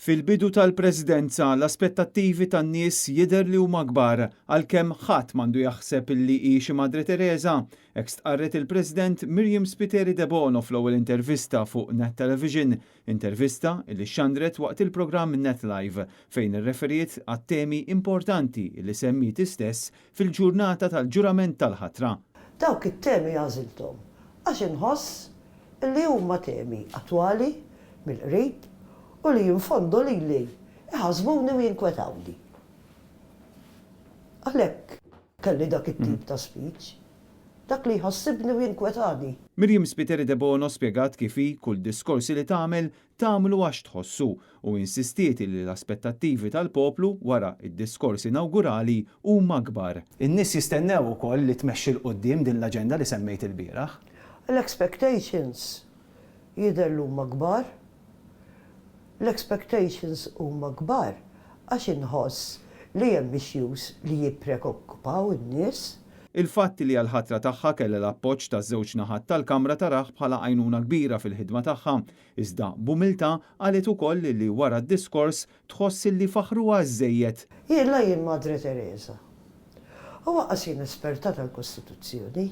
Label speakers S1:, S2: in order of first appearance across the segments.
S1: Fil-bidu tal-Presidenza, l-aspettattivi tan-nies jidher li huma kbar, għalkemm ħadd m'għandu jaħseb illi hi xi Madre Teresa, hekk stqarret il-President Myriam Spiteri Debono fl-ewwel intervista fuq Net Television, intervista illi xxandret waqt il-programm Net Live, fejn irreferiet għat-temi importanti illi semmiet hi stess fil-ġurnata tal-ġurament tal-ħatra.
S2: Dawk it-temi għażilthom għax inħoss illi huma temi attwali, mill-qrib, u li infondo lili jħassbuni u jinkwetawni. Għalhekk kelli dak it-tip ta' speech. Dak li jħassibni u jinkwetani.
S1: Myriam Spiteri Debono spjegat kif hi kull diskors li tagħmel, tagħmlu għax tħossu u insistiet li l-aspettattivi tal-poplu wara d-diskors inawgurali huma kbar. In-nies jistennew ukoll li tmexxi 'l quddiem din l-aġenda li semmejt ilbieraħ.
S2: L-expectations jidher li huma kbar. L-expectations huma kbar għax inħoss li hemm issues li jippreokkupaw in-nies.
S1: Il-fatt li għall-ħatra tagħha kellha l-appoġġ taż-żewġ naħat tal-Kamra tarah bħala għajnuna kbira fil-ħidma tagħha, iżda b'umiltà qalet ukoll li wara d-diskors tħoss li faħħruha żżejjed.
S2: Jien la jien Madre Teresa u anqas jien esperta tal-Kostituzzjoni.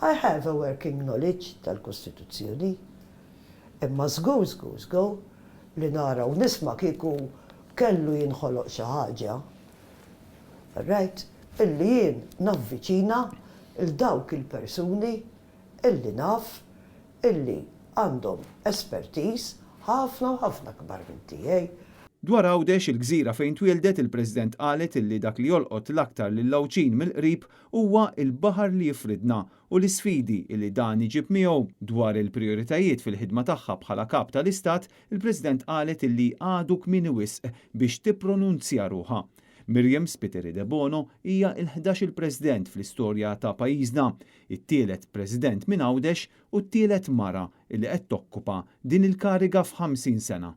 S2: I have a working knowledge tal-Kostituzzjoni. Imma żgur żgur żgur li nara u nisma' kieku kellu jinħoloq xi ħaġa, right, illi jien navviċina 'l dawk il-persuni illi naf illi għandhom expertise ħafna u ħafna akbar minn tiegħi.
S1: Dwar Għawdex, il-gżira fejn twieldet, il-President qalet illi dak li jolqot l-aktar lill-Għawdxin mill-qrib huwa l-baħar li jifridna u l-isfidi li dan iġib miegħu. Dwar il-prijoritajiet fil-ħidma tagħha bħala Kap tal-Istat, il-President qalet illi għadu kmieni wisq biex tippronunzja ruħha. Myriam Spiteri Debono hija l-ħdax-il President fl-istorja ta' pajjiżna, it-tielet President minn Għawdex u t-tielet mara li qed tokkupa din il-kariga f'ħamsin sena.